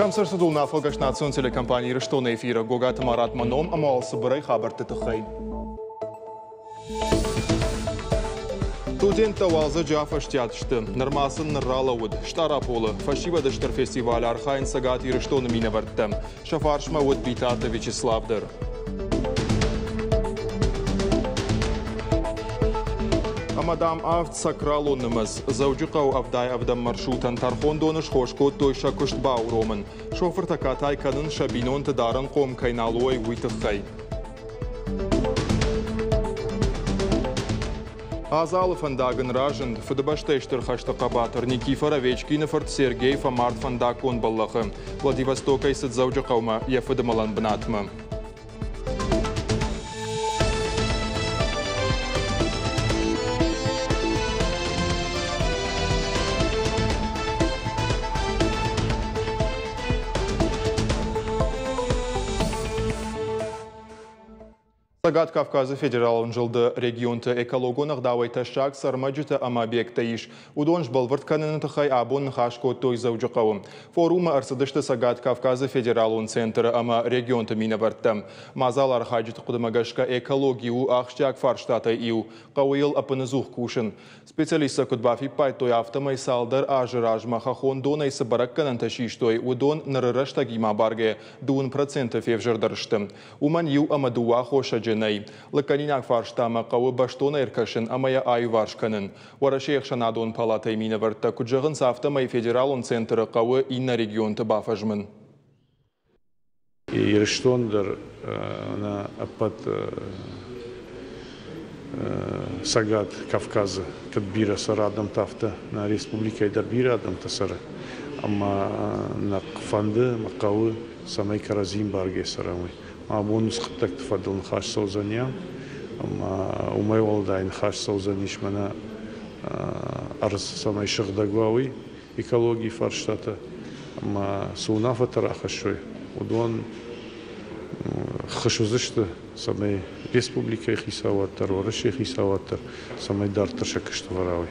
Кӕм цы рцыд, уыл афӕлгӕст национ телекомпани Ирыстоны эфиры Гогаты Марат мӕ ном ӕмӕ уал цыбырӕй хабӕртты тыххӕй. Студенттӕ уалдзӕджы афӕстиат сты. Нырма сын ныр ралӕууыд. Стъараполы фӕсивӕды стыр фестивалы архайынц Цӕгат Ирыстоны минӕвӕрттӕ. Сӕ фарсмӕ уыд Битарты Вячеслав дӕр. Ӕмӕ, дам, авд сакралон нымӕц. Дзӕуджыхъӕуы 77-ӕм маршрутӕн тӕрхондоны схос кодтой сӕ куыст бауромын. Шофыртӕ катай кӕнын сӕ бинонты дарынхъом кӕй нал уой, уый тыххӕй. Адзалы фӕндаг ын разынд. Фыдыбӕстӕйы Стыр хӕсты хъӕбатыр Никифор Овечкины фырт Сергей фӕмард фӕндаггон бӕллӕхы. Владивостокӕй цыд Дзӕуджыхъӕумӕ йӕ фыдымӕлӕн бынатмӕ. Цӕгат Кавказы федералон зылды регионты экологон ӕгъдауӕй тӕссаг цы ӕрмӕджытӕ ӕмӕ объекттӕ ис, уыдон сбӕлвырд кӕныны тыххӕй абон ныхас кодтой Дзӕуджыхъӕуы. Форумы ӕрцыдысты Цӕгат Кавказы федералон центры ӕмӕ регионты минӕвӕрттӕ. Мадзалы архайджыты хъуыдымӕ гӕсгӕ экологи у ахсджиаг фарстатӕй иу, хъӕуы йыл ӕппынӕдзух кусын. Специалисттӕ куыд бафиппайдтой, афтӕмӕй цалдӕр азы размӕ хӕххон донӕй цы бӕрӕггӕнӕнтӕ систой, уыдон ныры рӕстӕгимӕ абаргӕйӕ 2% февзӕрдӕр сты. Уымӕн иу ӕмӕ дыууӕ аххосаджы нӕй. Лыггӕнинаг фарстамӕ хъӕуы бӕстонӕй ӕркӕсын ӕмӕ йӕ аиуварс кӕнын. Уӕрӕсейы ӕхсӕнадон палатӕйы минӕвӕрттӕ куыд зӕгъынц, афтӕмӕй федералон центры хъӕуы иннӕ регионты бафӕзмын. Ирыстон дӕр нӕ ӕппӕт Цӕгат Кавказы куыд бирӕ цӕры адӕмтӕ, афтӕ нӕ республикӕйы дӕр бирӕ адӕмтӕ цӕры. Ӕмӕ нӕ фӕнды, мӕ хъӕуы, цӕмӕй кӕрӕдзи ӕмбаргӕ цӕрӕм, уый. Абон уыцы хъуыддӕгты фӕдыл ныхас цӕудзӕни ам, ӕмӕ уымӕй уӕлдай ныхас цӕудзӕнис мӕнӕ ӕрдз цӕмӕй сыгъдӕг уа, уый экологийы фарстатӕ ӕмӕ цы уынаффӕтӕ рахӕссой, уыдон ххуыс уыдзысты, цӕмӕй республикӕйы хицауад дӕр, Уӕрӕсейы хицауад дӕр, цӕмӕй дарддӕр сӕ куыст ӕвӕрауой.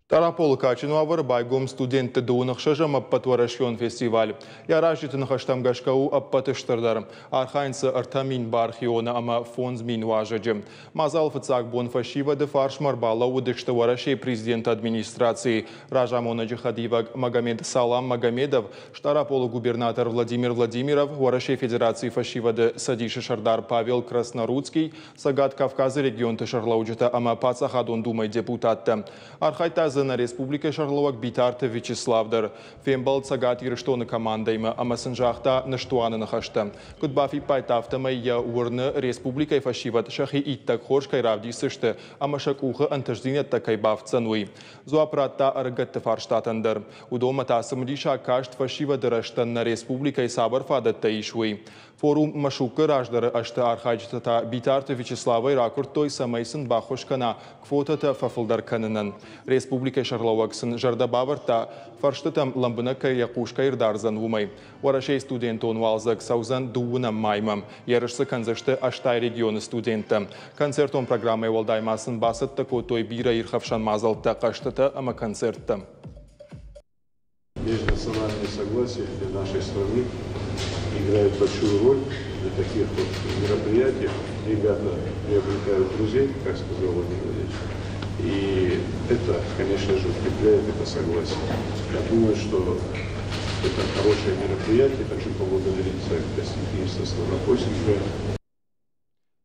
Стъараполы кадджын уавӕры байгом студентты дыууын ӕхсӕзӕм ӕппӕтуӕрӕсеон фестиваль. Йӕ аразджыты ныхӕстӕм гӕсгӕ у ӕппӕты стырдӕр. Архайынц дзы 3000 бархионы ӕмӕ 5000 уазӕджы. Мадзалы фыццаг бон фӕсивӕды фарсмӕ ӕрбалӕууыдысты Уӕрӕсейы президенты администрацийы разамонӕджы хӕдивӕг Магомед Салам Магомедов, Стъараполы губернатор Владимир Владимиров, Уӕрӕсейы Федерацийы фӕсивӕды цӕдисы сӕрдар Павел Красноруцкий, Цӕгат Кавказы регионты сӕргълӕуджытӕ ӕмӕ Паддзахадон Думӕйы депутаттӕ. Архайдта дзы нӕ республикӕйы сӕргълӕууӕг Битарты Вячеслав дӕр. Фембӕлд Цӕгат Ирыстоны командӕимӕ ӕмӕ сын загъта ныстуаны ныхӕстӕ. Куыд бафиппайдта, афтӕмӕй йӕ уырны, республикӕйы фӕсивӕд сӕхи иттӕг хорз кӕй равдисдзысты ӕмӕ сӕ къухы ӕнтыстдзинӕдтӕ кӕй бафтдзӕн, уый. Дзуапп радта ӕрыгӕтты фарстатӕн дӕр. Уыдонмӕ та цымыдисаг каст фӕсивӕды рӕзтӕн нӕ республикӕйы цавӕр фадӕттӕ ис, уый. Форум Машукы раздӕры ӕзты архайджытӕ та Битарты Вячеславӕй ракуырдтой, цӕмӕй сын баххуыс кӕна квотӕтӕ фӕфылдӕр кӕнынӕн. Республикӕйы сӕргълӕууӕг сын зӕрдӕ бавӕрдта, фӕрстытӕм лӕмбынӕг кӕй йӕ хъус кӕй ӕрдардзӕн, уымӕй. Уӕрӕсейы студентон уалдзӕг цӕудзӕн дыууынӕм маймӕ. Ерыс дзы кӕндзысты 80 регионы студенттӕ. Концертон программӕйы уӕлдай ма сын бацӕттӕ кодтой бирӕ ирхӕфсӕн мадзӕлттӕ, хъӕзтытӕ ӕмӕ концерттӕ. Межнациональное согласие для нашей страны играет большую роль на таких вот мероприятиях. Ребята приобретают друзей, как сказал Владимир Владимирович. И это, конечно же, укрепляет это согласие. Я думаю, что это хорошее мероприятие. Хочу поблагодарить за гостеприимство Ставропольский край.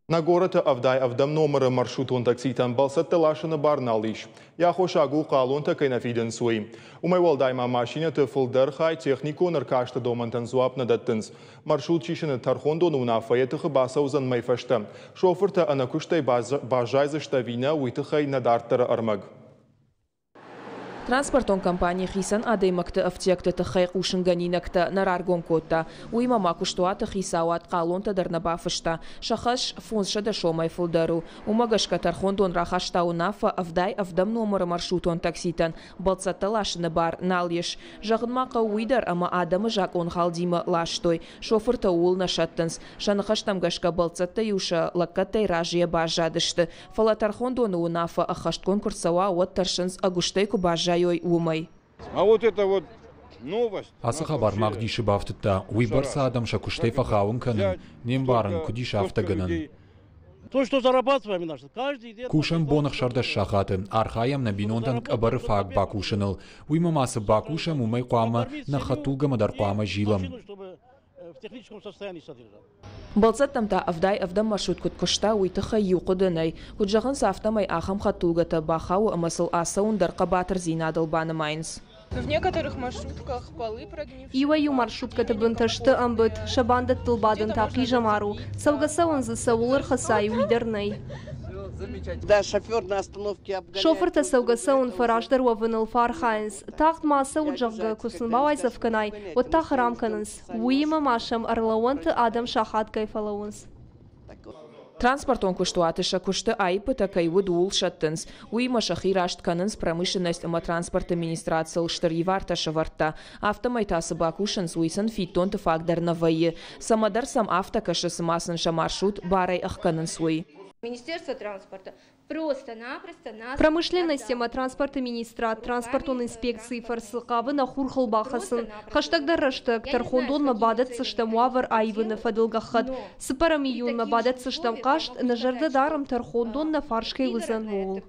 Нӕ горӕты 77-ӕм номыры маршрутон такситӕн бӕлцӕттӕ ласыны бар нал ис. Йӕ аххосаг у, хъалонтӕ кӕй нӕ фидынц, уый. Уымӕй уӕлдай ма машинӕты фылдӕр хай техникон ӕркасты домӕнтӕн дзуапп нӕ дӕттынц. Маршрут сисыны тӕрхондоны уынаффӕ йӕ тыхы бацӕудзӕн мӕй фӕстӕ. Шофыртӕ ӕнӕкуыстӕй баззайдзысты ӕви нӕ, уый тыххӕй нӕ дарддӕры ӕрмӕг. Транспортон компани хицӕн адӕймӕгты ӕфтиӕгты тыххӕй хъусынгӕнинӕгтӕ нӕ раргом кодта. Уыимӕ ма куыстуаты хицауад хъалонтӕ дӕр нӕ бафыста. Сӕ хӕс 500 сомӕй фылдӕр у. Уымӕ гӕсгӕ тӕрхондон рахаста уынаффӕ 77-ӕм номыры маршрутон такситӕн бӕлццӕттӕ ласыны бар нал ис. Зӕгъын ма хъӕуы уый дӕр, ӕмӕ адӕмы закъонхӕлдимӕ ластой. Шофыртӕ ууыл нӕ сӕттынц. Сӕ ныхӕстӕм гӕсгӕ бӕлццӕттӕ-иу сӕ лӕггӕдтӕй разыйӕ баззадысты. Фӕлӕ тӕрхондоны уынаффӕ ӕххӕстгонд куы рцӕуа, уӕд тӕрсынц, ӕгуыстӕй куы баззайой, уымӕй. А вот это вот Ацы хабар мах дисы бафтыдта, уыйбӕрц адӕм сӕ куыстӕй фӕхауын кӕнын, не мбарын, куыд ис афтӕ гӕнӕн. Кусӕм бон 16 сахаты, архайӕм нӕ бинонтӕн къӕбӕры фаг бакусыныл. Уыимӕ ма цы бакусӕм, уымӕй хъуамӕ нӕ хӕдтулгӕмӕ дӕр хъуамӕ зилӕм. Бӕлццӕттӕм та 77-ӕм маршрут куыд куыста, уый тыххӕй иу хъуыды нӕй. Куыд зӕгъынц, афтӕмӕй ахӕм хӕдтулгӕтӕ бахауы ӕмӕ сыл ацӕуын дӕр хъӕбатырдзинадыл банымайынц. Иуӕй-иу маршруткӕты бынтӕ сты ӕмбыд, сӕ бандӕттыл бадын та хъизӕмар у. Цӕугӕ-цӕуын дзы цӕуыл ӕрхӕцай, уый дӕр нӕй. Шофыртӕ цӕугӕ-цӕуын фӕраздӕр уӕвыныл фӕархайынц. Тагъд ма цӕут, зӕгъгӕ, куы сын бауайдзӕф кӕнай, уӕд та хӕрам кӕнынц. Уыимӕ ма сӕм ӕрлӕууӕнты адӕм сахатгай фӕлӕууынц. Транспортон куыстуаты сӕ куысты аиппытӕ кӕй уыд, ууыл сӕттынц. Уыимӕ сӕхи раст кӕнынц, промышленность ӕмӕ транспорты министрад сыл стыр ивартӕ сӕвӕрдта. Афтӕмӕй та цы бакусынц, уый сын фиддонты фаг дӕр нӕ вӕййы. Цӕмӕдӕр сӕм афтӕ кӕсы, цыма сын сӕ маршрут барӕй ӕхгӕнынц, уый. Промышленность ӕмӕ транспорты министрад транспортон инспекцийы фӕрцы хъавы нӕ хурхыл бахӕцын. Хӕстӕгдӕр рӕстӕг тӕрхондонмӕ бадӕтдзыстӕм уавӕр аивыны фӕдыл гӕххӕтт. Цыппӕрӕм июнмӕ бадӕтдзыстӕм хъаст, нӕ зӕрдӕ дарӕм, тӕрхондон нӕ фарс кӕй уыдзӕн, ууыл.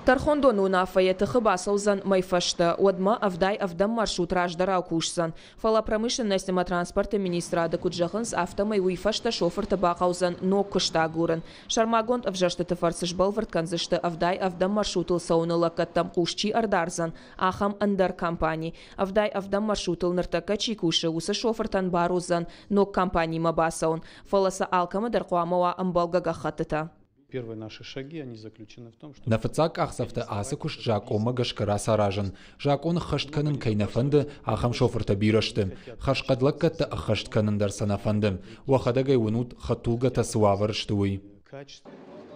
Тӕрхондоны уынаффӕ йӕ тыхы бацӕудзӕн мӕй фӕстӕ, уӕдмӕ 77-ӕм маршрут раздӕрау кусдзӕн. Фӕлӕ промышленность ӕмӕ транспорты министрады куыд зӕгъынц, афтӕмӕй уый фӕстӕ шофырты бахъӕудзӕн ног куыст агурын. Сӕрмагонд ӕвзӕрстыты фӕрцы сбӕлвырд кӕндзысты, 77-ӕм маршрутыл цӕуыны лӕггӕдтӕм хъус чи ӕрдардзӕн, ахӕм ӕндӕр компани. 77-ӕм маршрутыл ныртӕккӕ чи кусы, уыцы шофыртӕн бар уыдзӕн ног компанимӕ бацӕуын, фӕлӕ сӕ алкӕмӕ дӕр хъуамӕ уа ӕмбӕлгӕ гӕххӕттытӕ. Нӕ фыццаг къахдзӕфтӕ ацы куыст закъонмӕ гӕсгӕ рацаразын. Закъон ӕххӕст кӕнын кӕй нӕ фӕнды, ахӕм шофыртӕ бирӕ сты. Хӕрзхъӕд лӕггӕдтӕ ӕххӕст кӕнын дӕр сӕ нӕ фӕнды. Уӕхӕдӕг ӕй уынут, хӕдтулгӕтӕ цы уавӕры сты, уый.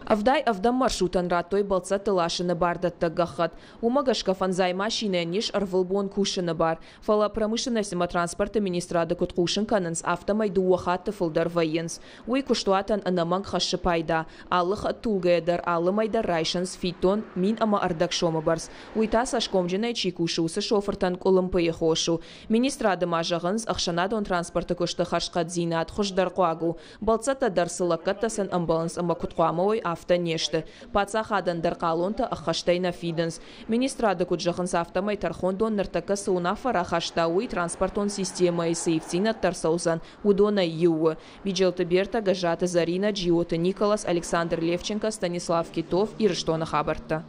77-ӕм маршрутӕн радтой бӕлццӕтты ласыны бардӕттӕг гӕххӕтт. Уымӕ гӕсгӕ фӕндзай машинӕйӕн ис ӕрвылбон кусыны бар. Фӕлӕ промышленность ӕмӕ транспорты министрады куыд хъусын кӕнынц, афтӕмӕй дыууӕ хатты фылдӕр вӕййынц. Уый куыстуатӕн ӕнӕмӕнг хӕссы пайда. Алы хӕдтулгӕйӕ дӕр алы мӕй дӕр райсынц фиддон 1500 сомы бӕрц. Уый та цӕсгомджынӕй чи кусы, уыцы шофыртӕн къуылымпыйы хос у. Министрады ма зӕгъынц, ӕхсӕнадон транспорты куысты хӕрзхъӕддзинад хуыздӕрхъуаг у. Бӕлццӕттӕ дӕр цы лӕггӕдтӕ сын ӕмбӕлынц ӕмӕ куыд хъуамӕ уой, афтӕ не сты. Паддзахадӕн дӕр хъалонтӕ ӕххӕстӕй нӕ фидынц. Министрады куыд зӕгъынц, афтӕмӕй тӕрхондон ныртӕккӕ цы уынаффӕ рахаста, уый транспортон системӕйы цы ивддзинӕдтӕ ӕрцӕудзӕн, уыдонӕй иу у. Биджелты Берта, Гӕззаты Зӕринӕ, Джиоты Николас, Александр Левченко, Станислав Китов, Ирыстоны хабӕрттӕ.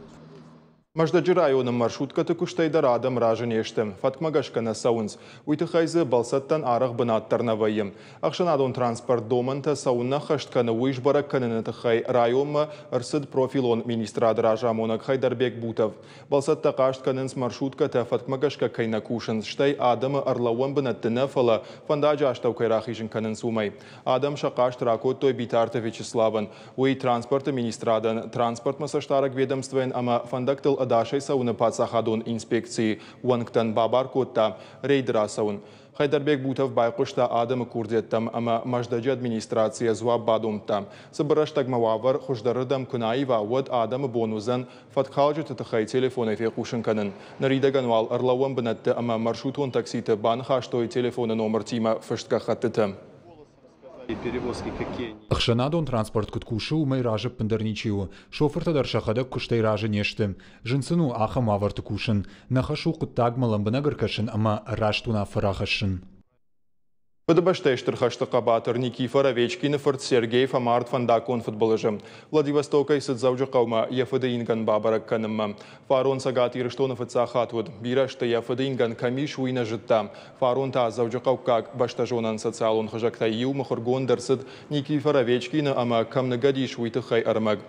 Мӕздӕджы районы маршруткӕты куыстӕй дӕр адӕм разы не сты. Фӕткмӕ гӕсгӕ нӕ цӕуынц. Уый тыххӕй дзы бӕлцӕттӕн арӕх бынат дӕр нӕ вӕййы. Ӕхсӕнадон транспорт домӕнтӕ цӕуыннӕ ӕххӕст кӕны, уый сбӕрӕг кӕныны тыххӕй районмӕ ӕрцыд профилон министрады разамонӕг Хайдарбек Бутов. Бӕлцӕттӕ хъаст кӕнынц, маршруткӕтӕ фӕткмӕ гӕсгӕ кӕй нӕ кусынц, стӕй адӕмы ӕрлӕууӕн бынӕтты нӕ, фӕлӕ фӕндаджы астӕу кӕй рахизын кӕнынц, уымӕй. Адӕм сӕ хъаст ракодтой Битарты Вячеславӕн. Уый транспорты министрадӕн, транспортмӕ цӕстдарӕг ведомствойӕн ӕмӕ фӕндӕгтыл ӕдасӕй цӕуыны паддзахадон инспекцийы уӕнгтӕн бабар кодта рейды рацӕуын. Хайдарбек Бутов байхъуыста адӕмы курдиӕттӕм ӕмӕ Мӕздӕджы администрацийӕ дзуапп бадомдта. Цыбыр рӕстӕгмӕ уавӕр хуыздӕрырдӕм куы нӕ аива, уӕд адӕмы бон уыдзӕн фӕткхалджыты тыххӕй телефонӕй фехъусын кӕнын. Ныридӕгӕн уал ӕрлӕууӕн бынӕтты ӕмӕ маршрутон такситы баныхӕстой телефоны номыртимӕ фыст гӕххӕттытӕ. Ӕхсӕнадон транспорт куыд кусы, уымӕй разы ӕппындӕр ничи у. Шофыртӕ дӕр сӕхӕдӕг куыстӕй разы не сты. Зын сын у ахӕм уавӕрты кусын. Нӕ хӕс у хъуыддагмӕ лӕмбынӕг ӕркӕсын ӕмӕ раст уынаффӕ рахӕссын. Фыдыбӕстӕйы Стыр хӕсты хъӕбатыр Никифор Овечкины фырт Сергей фӕмард фӕндаггон фыдбылызы. Владивостокӕй цыд Дзӕуджыхъӕумӕ йӕ фыды ингӕн бабӕрӕг кӕнынмӕ. Фарон Цӕгат Ирыстоны фыццаг хатт уыд. Бирӕ сты, йӕ фыды ингӕн кӕм ис, уый нӕ зыдта. Фарон та дзӕуджыхъӕуккаг бӕстӕзонӕн социалон хызӕгтӕй иу мыхуыргонд ӕрцыд Никифор Овечкины ӕмӕ кӕм ныгӕд ис, уый тыххӕй ӕрмӕг.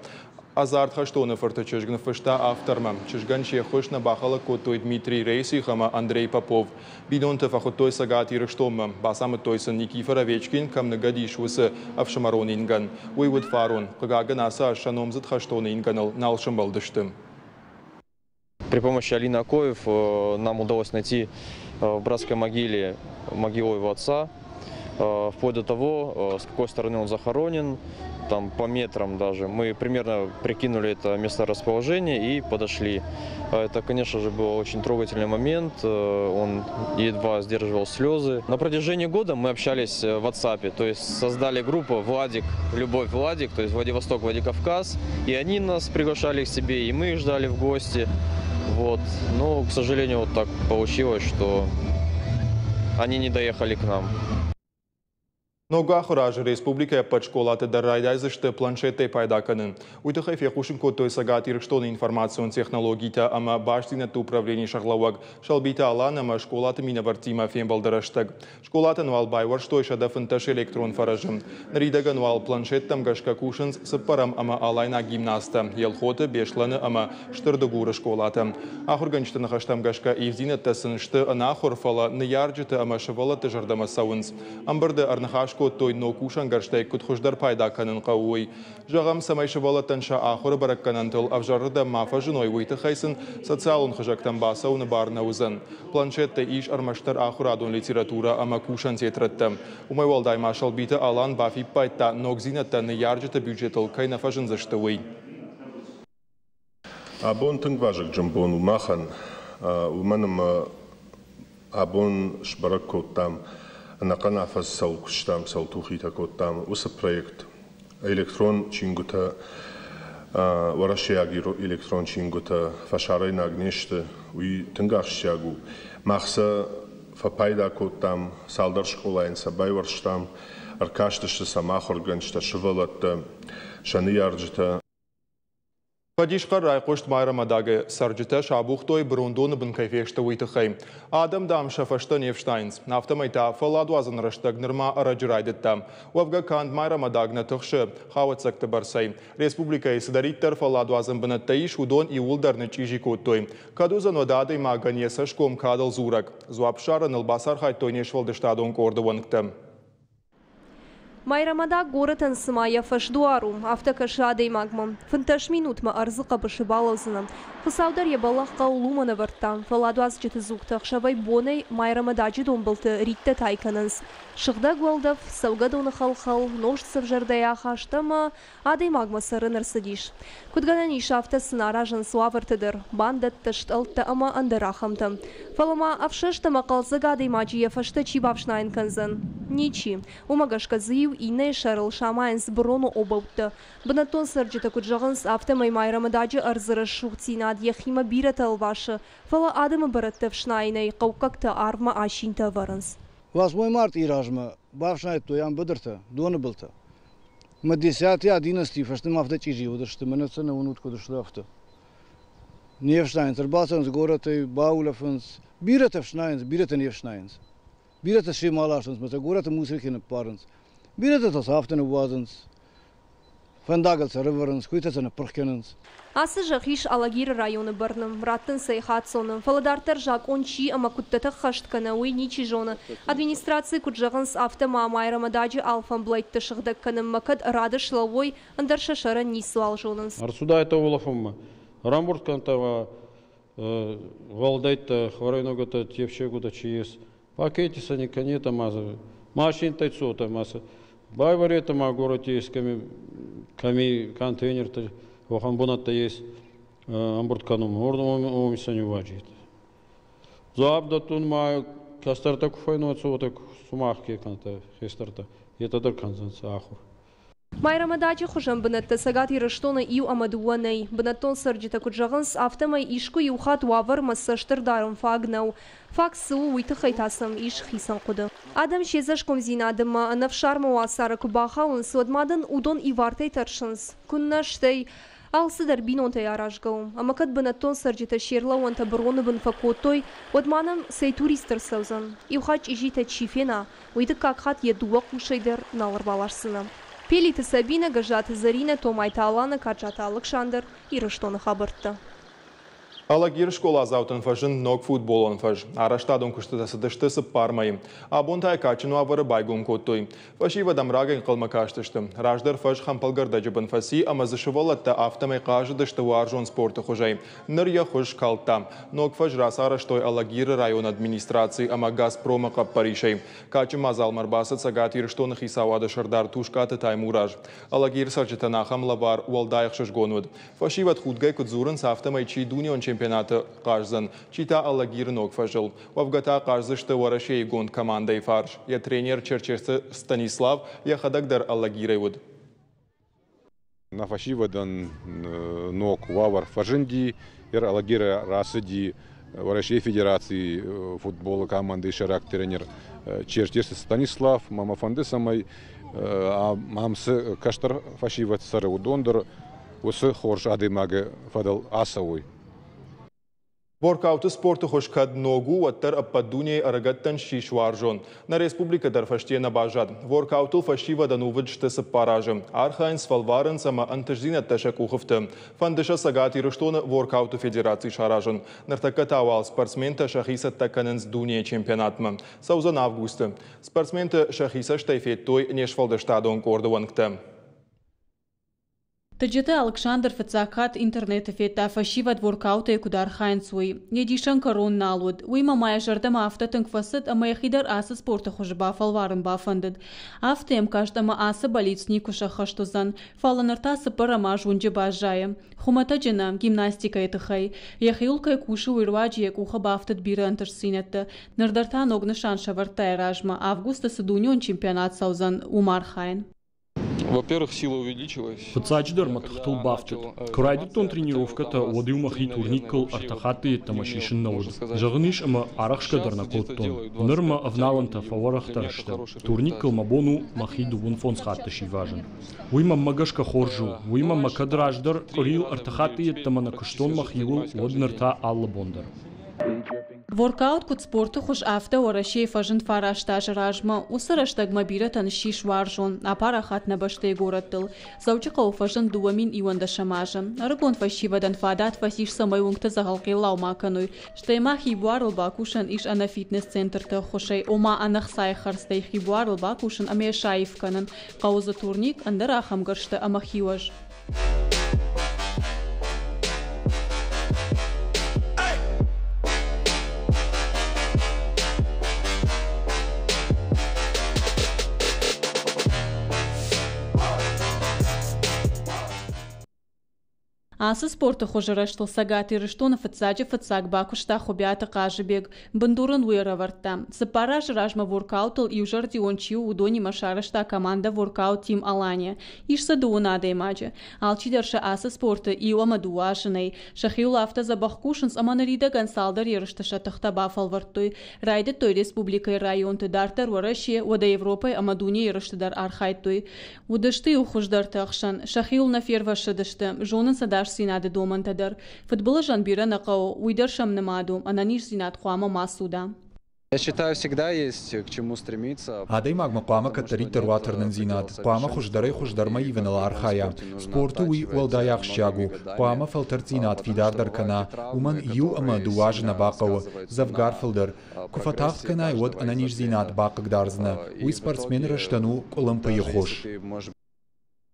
Ӕдзард хӕстоны фырты чызг ныффыста автормӕ. Чызгӕн се ххуыс нӕ бахӕлӕг кодтой Дмитрий Рейсих ӕмӕ Андрей Попов. Бинонты фӕхуыдтой Цӕгат Ирыстонмӕ. Бацамыдтой сын Никифор Овечкин кӕм ныгӕд ис, уыцы ӕфсымӕрон ингӕн. Уый уыд фарон. Хъыгагӕн, ацы аз сӕ номдзыд хӕстоны ингӕныл нал сӕмбӕлдысты. При помощи Алины Акоев нам удалось найти в братской могиле могилу его отца. Вплоть до того, с какой стороны он захоронен, там по метрам даже. Мы примерно прикинули это месторасположение и подошли. Это, конечно же, был очень трогательный момент. Он едва сдерживал слезы. На протяжении года мы общались в WhatsApp, то есть создали группу «Владик, Любовь, Владик», то есть Владивосток, Владикавказ. И они нас приглашали к себе, и мы их ждали в гости. Вот. Но, к сожалению, вот так получилось, что они не доехали к нам. Ног ахуыры азы республикӕйы ӕппӕт скъолаты дӕр райдайдзысты планшеттӕй пайда кӕнын. Уый тыххӕй фехъусын кодтой Цӕгат Ирыстоны информацион технологитӕ ӕмӕ бастдзинӕдты управленийы сӕргълӕууӕг Сӕлбиты Алан ӕмӕ скъолаты минӕвӕрттимӕ фембӕлды рӕстӕг. Скъолатӕн уал байуӕрстой 115 электрон фӕрӕзы. Ныридӕгӕн уал планшеттӕм гӕсгӕ кусынц цыппӕрӕм ӕмӕ алайнаг гимназтӕ Елхоты, Беслӕны ӕмӕ Стыр Дыгуры скъолатӕ. Ахуыргӕнджыты ныхӕстӕм гӕсгӕ ивдзинӕдтӕ сын сты ӕнахуыр, фӕлӕ ныййарджыты ӕмӕ сывӕллӕтты зӕрдӕмӕ цӕуынц. Ӕмбырды ӕрныхас кодтой, ног кусӕнгӕрзтӕй куыд хуыздӕр пайда кӕнын хъӕуы, уый. Зӕгъӕм, цӕмӕй сывӕллӕттӕн сӕ ахуыры бӕрӕггӕнӕнтыл ӕвзӕрырдӕм ма фӕзыной, уый тыххӕй сын социалон хызӕгтӕм бацӕуыны бар нӕ уыдзӕн. Планшетты ис ӕрмӕстдӕр ахуырадон литературӕ ӕмӕ кусӕн тетрӕдтӕ. Уымӕй уӕлдай ма Сӕлбиты Алан бафиппайдта, ногдзинӕдтӕ ныййарджыты бюджетыл кӕй нӕ фӕзындзысты, уый. Абон тынг вазыгджын бон у махӕн, уымӕн ӕмӕ абон сбӕрӕг кодтам, ӕнӕхъӕн афӕдз цӕуыл куыстам, цӕуыл тухитӕ кодтам, уыцы проект электрон чингуытӕ, уӕрӕсейаг электрон чингуытӕ фӕсарӕйнаг не сты, уый тынг ахсджиаг у. Мах сӕ фӕпайда кодтам, цалдӕр скъолайӕн сӕ байуӕрстам, ӕркастысты сӕм ахуыргӕнджытӕ, сывӕллӕттӕ, сӕ ныййарджытӕ. Фӕдисхъӕр райхъуыст Майрӕмадагы. Цӕрджытӕ сабухтой, бырондоны бын кӕй фесты, уый тыххӕй. Адӕм, дам, сӕ фӕстӕ не фснайынц. Афтӕмӕй та фӕлладуадзӕн рӕстӕг нырма ӕрӕджы райдыдта. Уӕвгӕ канд Майрӕмадаг нӕ тыхсы хауӕццӕгты бӕрцӕй. Республикӕйы цыдӕриддӕр фӕлладуадзӕн бынӕттӕ ис, уыдон иууылдӕр нычъчъизи кодтой. Кӕд уыдзӕн уӕдӕ адӕймагӕн йӕ цӕсгом кадыл дзурӕг? Дзуапп ссарыныл бацархайдтой не сфӕлдыстадон къорды уӕнгтӕ. Майрӕмадаг горӕтӕн цыма йӕ фӕсдуар у, афтӕ кӕсы адӕймагмӕ. 15 минутмӕ ӕрдзы хъӕбысы балӕудзынӕ. Хуыцау дӕр йӕ бӕллӕх хъӕуыл уымӕн ӕвӕрдта, фӕлладуадзджыты дзугтӕ ӕхсӕвӕй-бонӕй Майрӕмададжы донбылты риттӕ тай кӕнынц. Сыгъдӕг уӕлдӕф, цӕугӕдоны хӕл-хӕл, нозт сӕвзӕрдӕй ахаст ӕмӕ адӕймагмӕ цӕрын ӕрцыдис. Куыд гӕнӕн ис, афтӕ сын аразынц уавӕртӕ дӕр, бандӕттӕ, стъӕлттӕ ӕмӕ ӕндӕр ахӕмтӕ. Фӕлӕ ма ӕфсӕст ӕмӕ хъӕлдзӕг адӕймаджы йӕ фӕстӕ чи бафснайын кӕндзӕн? Ничи. Уымӕ гӕсгӕ дзы иу иннӕйы сӕрыл самайынц быроны обӕуттӕ. Бынӕттон цӕрджытӕ куыд зӕгъынц, афтӕмӕй Майрӕмададжы ӕрдзы рӕсугъддзинад йӕхимӕ бирӕтӕ ӕлвасы, фӕлӕ адӕмы бырӕттӕ ӕфснайынӕй хъӕуккӕгтӕ арвмӕ асинтӕ ӕвӕрынц. Восьмой мартъийы размӕ бафснайдтой ам быдыртӕ, доны былтӕ. Мӕ десяти одиннадцати фӕстӕмӕ афтӕ чъизи уыдысты, мӕнӕ сӕ нӕ уынут куыд сты, афтӕ. Не фснайынц, ӕрбацӕуынц горӕтӕй, баулӕфынц. Бирӕтӕ фснайынц, бирӕтӕ не фснайынц. Бирӕтӕ семӕ ласынц, мӕ сӕ горӕты мусорки ныппарынц. Бирӕтӕ та сӕ афтӕ ныууадзынц. Фӕндагыл сӕ рывӕрынц, куыйтӕ сӕ ныппырх кӕнынц. Ацы зӕхх ис Алагиры районы бӕрны, раттынц ӕй хаццоны. Фӕлӕ дарддӕр закъон чи ӕмӕ куыдтӕ ӕххӕст кӕны, уый ничи зоны. Администрацийы куыд зӕгъынц, афтӕ ма Майрӕмададжы алфӕмблӕйттӕ сыгъдӕг кӕнынмӕ кӕд рады слӕууой, ӕндӕр сӕ сӕрӕн ницыуал зонынц. Ӕрцудайтӕ улӕфунмӕ, рамбурд кӕнтӕ уӕлдӕйттӕ, хуӕруйнӕгутӕ, тефсегутӕ чи ес, пакети сӕ не кӕнетӕ ма машинтӕй цотӕ ма сӕ байвӕретӕ ма горӕти ескӕми кӕми контейнертӕ уӕхӕн бунӕттӕ ес ӕмбурд кӕнун, уоми сӕ ниууадзетӕ. Дзуапп дӕттун ма кӕстӕртӕ ку фӕйнонцӕ, уотӕ сумах ке кӕнтӕ, хестӕртӕ, етӕ дӕр кӕндзӕнцӕ ахур. Майрӕмададжы хуызӕн бынӕттӕ Цӕгат Ирыстоны иу ӕмӕ дыууӕ нӕй. Бынӕттон цӕрджытӕ куыд зӕгъынц, афтӕмӕй искуы иу хатт уавӕрмӕ цӕст ӕрдарын фаг нӕу. Фаг цы у, уый тыххӕй та сӕм ис хицӕн хъуыды. Адӕм се дзӕсгомдзинады ӕмӕ ӕнӕфсармы уацары куы бахауынц, уӕд ма дын уыдон ивартӕй тӕрсынц? Куыннӕ, стӕй алцыдӕр бинонтӕй аразгӕ у. Ӕмӕ кӕд бынӕттон цӕрджытӕ се рлӕууӕнтӕ быроны бын фӕкодтой, уӕд ма нӕм цӕй турист ӕрцӕудзӕн? Иу хатт чъизитӕ чи фена, уый дыккаг хатт йӕ дыууӕ хъусӕй дӕр нал ӕрбаласдзынӕ. Пелиты Сабинӕ, Гӕззаты Зӕринӕ, Томайты Алана, Каджаты Алыксандр, Ирыстоны хабӕрттӕ. Алагиры скъоладзаутӕн фӕзынд ног футболон фӕз. Арӕзтадон куыстытӕ цыдысты 4 мӕйы. Абон та йӕ кадджын уавӕры байгом кодтой. Фӕсивӕд ӕм рагӕй ӕнхъӕлмӕ кастысты. Раздӕр фӕз хӕмпӕлгӕрдӕджы бын фӕци ӕмӕ дзы сывӕллӕттӕ афтӕмӕй хъазыдысты уарзон спорты хуызӕй. Ныр йӕ хуыз скалдта. Ног фӕз рацарӕзтой Алагиры районы администраци ӕмӕ Газпромы хъӕппӕрисӕй. Кадджын мадзалмӕ ӕрбацыд Цӕгат Ирыстоны хицауады сӕрдар Тускъаты Таймураз. Алагиры цӕрджытӕн ахӕм лӕвар уӕлдай ӕхсызгон уыд. Фӕсивӕд худгӕ куыд дзурынц, афтӕмӕй чи дунеон чемпионаты хъаздзӕн, чи та Алагиры ног фӕзыл. Уӕвгӕ та хъаздзысты Уӕрӕсейы гонд командӕйы фарс. Йӕ тренер Черчесты Станислав йӕхӕдӕг дӕр Алагирӕй уыд. Нӕ фӕсивӕдӕн ног уавӕр фӕзынди. Алагиры рацыди Уӕрӕсейы Федерацийы футболы командӕйы сӕйраг тренер Черчесты Станислав. Мӕ фӕнды, цӕмӕй ам цы кӕстӕр фӕсивӕд цӕры, уыдон дӕр уыцы хорз адӕймаджы фӕдыл ацӕуой. Воркауты спорты хуыз кӕд ног у, уӕддӕр ӕппӕт дунейы ӕрыгӕттӕн ссис уарзон. Нӕ республикӕ дӕр фӕсте нӕ баззад. Воркаутыл фӕсивӕдӕн ӕнувыд сты 4 азы. Архайынц, фӕлварынц ӕмӕ ӕнтыстдзинӕдтӕ сӕ къухы фты. Фӕнды сӕ Цӕгат Ирыстоны воркауты федераци саразын. Ныртӕккӕ та уал спортсментӕ сӕхи цӕттӕ кӕнынц дунейы чемпионатмӕ. Цӕудзӕн августы. Спортсменты сӕхи цӕстӕй федтой не сфӕлдыстадон къорды уӕнгтӕ. Тыджыты Алыксандр фыццаг хатт интернеты федта фӕсивӕд воркаутӕй куыд архайынц, уый. Йӕ дисӕн кӕрон нал уыд. Уый мӕ йӕ зӕрдӕмӕ афтӕ тынг фӕцыд, ӕмӕ йӕхи дӕр ацы спорты хуызы бафӕлварын бафӕндыд. Афтӕ йӕм каст, ӕмӕ ацы бӕллиц никуы сӕххӕст уыдзӕн. Фӕлӕ ныр та цыппӕрӕм аз уынджы баззайы. Хуымӕтӕджы нӕ, гимнастикӕйы тыххӕй. Йӕхиуыл кӕй кусы, уый руаджы йӕ къухы бафтыд бирӕ ӕнтыстдзинӕдтӕ. Ныр дӕр та ног нысан сӕвӕрдта йӕ размӕ, августы цы дунеон чемпионат цӕудзӕн, уым архайын. Во-первых, сила увеличилась. Фыццаджыдӕр мӕ тыхтыл бафтыд. Куы райдыдтон тренировкӕтӕ, уӕд-иу мӕхи турникыл 3 хатты йеддӕмӕ сисын нӕ уыд. Зӕгъын ис, ӕмӕ арӕхсгӕ дӕр нӕ кодтон. Ныр мӕ ӕвналӕнтӕ фӕуӕрӕхдӕр сты. Турникыл мӕ бон у мӕхи 25 хатты сивазын. Уый мӕнмӕ гӕсгӕ хорз у. Уый мӕ кӕд раздӕр къуырийыл 3 хатты йеддӕмӕ нӕ куыстон мӕхиуыл, уӕд ныр та алы бон дӕр. Воркаут куыд спорты хуыз, афтӕ Уӕрӕсейы фӕзынд 9 азы размӕ. Уыцы рӕстӕгмӕ бирӕтӕн ссис уарзон, апарахат нӕ бӕстӕйы горӕттыл. Дзӕуджыхъӕуы фӕзынд 2011 азы. Ӕрыгон фӕсивӕдӕн фадат фӕцис, цӕмӕй уынгты дзӕгъӕлхъеллау ма кӕной. Стӕй ма хибуарыл бакусӕн ис ӕнӕ фитнес-центрты ӕххуысӕй, ома ӕнӕ хцайы хӕрдзтӕй хибуарыл бакусын ӕмӕ йӕ саив кӕнын. Хъӕуы дзы турник, ӕндӕр ахӕм гӕрзтӕ ӕмӕ хиуӕз. Ацы спорты хуызы рӕзтыл Цӕгат Ирыстоны фыццаджы-фыццаг бакуыста Хуыбиаты Хъазыбег. Бындур ын уый ӕрӕвӕрдта. 4 азы размӕ воркаутыл иузӕрдион чи у, уыдонимӕ сарӕзта командӕ Воркаут Тим Алания. Ис дзы 2 адӕймаджы. Алчидӕр сӕ ацы спорты 1 ӕмӕ 2 азы нӕй. Сӕхиуыл афтӕ дзӕбӕх кусынц ӕмӕ ныридӕгӕн цалдӕр ерысты сӕ тыхтӕ бафӕлвӕрдтой. Райдыдтой республикӕйы районты, дарддӕр Уӕрӕсе, уӕдӕ Европӕйы ӕмӕ дунейы ерысты дӕр архайдтой. Уыдысты-иу хуыздӕрты ӕхсӕн, сӕхиуыл нӕ фервӕссыдысты, зонынц ӕдасдзинады домӕнтӕ дӕр. Фыдбылызӕн бирӕ нӕ хъӕуы, уый дӕр сӕм нымад у, ӕнӕниздзинад хъуамӕ ма цуда. Я считаю, всегда есть к чему стремиться. Адӕймагмӕ хъуамӕ кӕддӕриддӕр уа тырнындзинад, хъуамӕ хуыздӕрӕй-хуыздӕрмӕ ивыныл архайа. Спорты уый уӕлдай ахсджиаг у, хъуамӕ фӕлтӕрддзинад фидардӕр кӕна, уымӕн 1 ӕмӕ 2 азы нӕ бахъӕуы, дзӕвгар фылдӕр. Куы фӕтагъд кӕнай, уӕд ӕнӕниздзинад бахъыгдардзынӕ. Уый спортсмены рӕзтӕн у къуылымпыйы хос.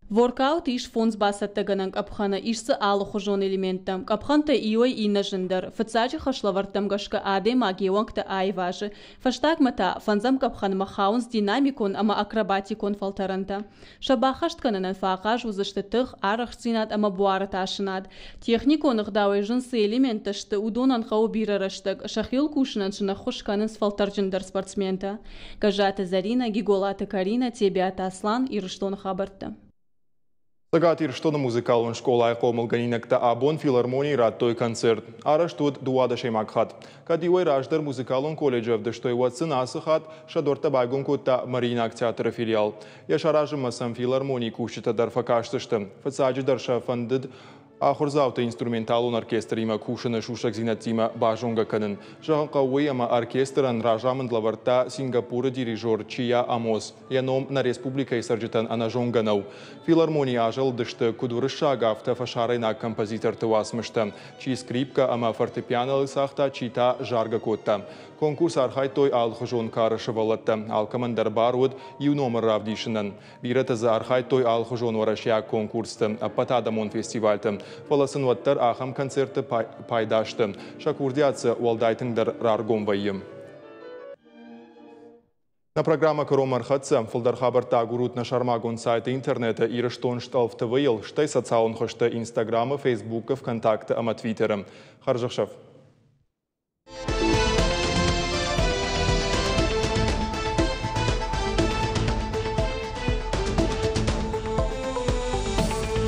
Воркаут ис 5 бацӕттӕгӕнӕн къӕпхӕны, ис дзы алыхуызон элементтӕ. Къӕпхӕнтӕ иуӕй иннӕ зындӕр. Фыццаджы хӕслӕвӕрдтӕм гӕсгӕ адӕймаг йе уӕнгтӕ аивазы. Фӕстагмӕ та фӕндзӕм къӕпхӕнмӕ хауынц динамикон ӕмӕ акробатикон фӕлтӕрӕнтӕ. Сӕ баххӕст кӕнынӕн фӕахъаз уыдзысты тых, арӕхстдзинад ӕмӕ буары тасынад. Техникон ӕгъдауӕй зын цы элементтӕ сты, уыдонӕн хъӕуы бирӕ рӕстӕг. Сӕхиуыл кусынӕн сын ӕххуыс кӕнынц фӕлтӕрджындӕр спортсментӕ. Гӕззаты Зӕринӕ, Гиголаты Каринӕ, Тебиаты Аслан, Ирыстоны хабӕрттӕ. Цӕгат Ирыстоны музыкалон скъолайы хъомылгӕнинӕгтӕ абон филармонийы радтой концерт. Арӕзт уыд 12-ӕймаг хатт. Кӕд иуӕй раздӕр музыкалон колледжы ӕвдыстой, уӕд сын ацы хатт сӕ дуӕрттӕ байгом кодта Мариинаг театры филиал. Йӕ саразынмӕ сӕм филармонийы кусджытӕ дӕр фӕкастысты. Фыццаджыдӕр сӕ фӕндыд Ахуырдзауты инструменталон оркестримӕ кусыны сусӕгдзинӕдтимӕ базонгӕ кӕнын. Зӕгъын хъӕуы уый, ӕмӕ оркестрӕн разамынд лӕвӕрдта Сингапуры дирижер Чия Амос. Йӕ ном нӕ республикӕйы цӕрджытӕн ӕнӕзонгӕ нӕу. Филармонийы азӕлыдысты куыд уырыссаг, афтӕ фӕсарӕйнаг композиторты уацмыстӕ. Чи скрипкӕ ӕмӕ фортепианойыл цагъта, чи та заргӕ кодта. Конкурсы архайдтой алыхуызон кары сывӕллӕттӕ. Алкӕмӕн дӕр бар уыд иу номыр равдисынӕн. Бирӕтӕ дзы архайдтой алыхуызон уӕрӕсейаг конкурсты, ӕппӕтадӕмон фестивальты. Фӕлӕ сын уӕддӕр ахӕм концертты пайда сты. Сӕ курдиат дзы уӕлдай тынгдӕр раргом вӕййы. Нӕ программӕ кӕронмӕ ӕрхӕццӕ. Фылдӕр хабӕрттӕ агурут нӕ сӕрмагонд сайты интернеты Ирыстон стъӕлф ТВ-йыл, стӕй социалон хызты Инстаграмы, Фейсбукы, ВКонтакты ӕмӕ Твиттеры. Хӕрзӕхсӕв!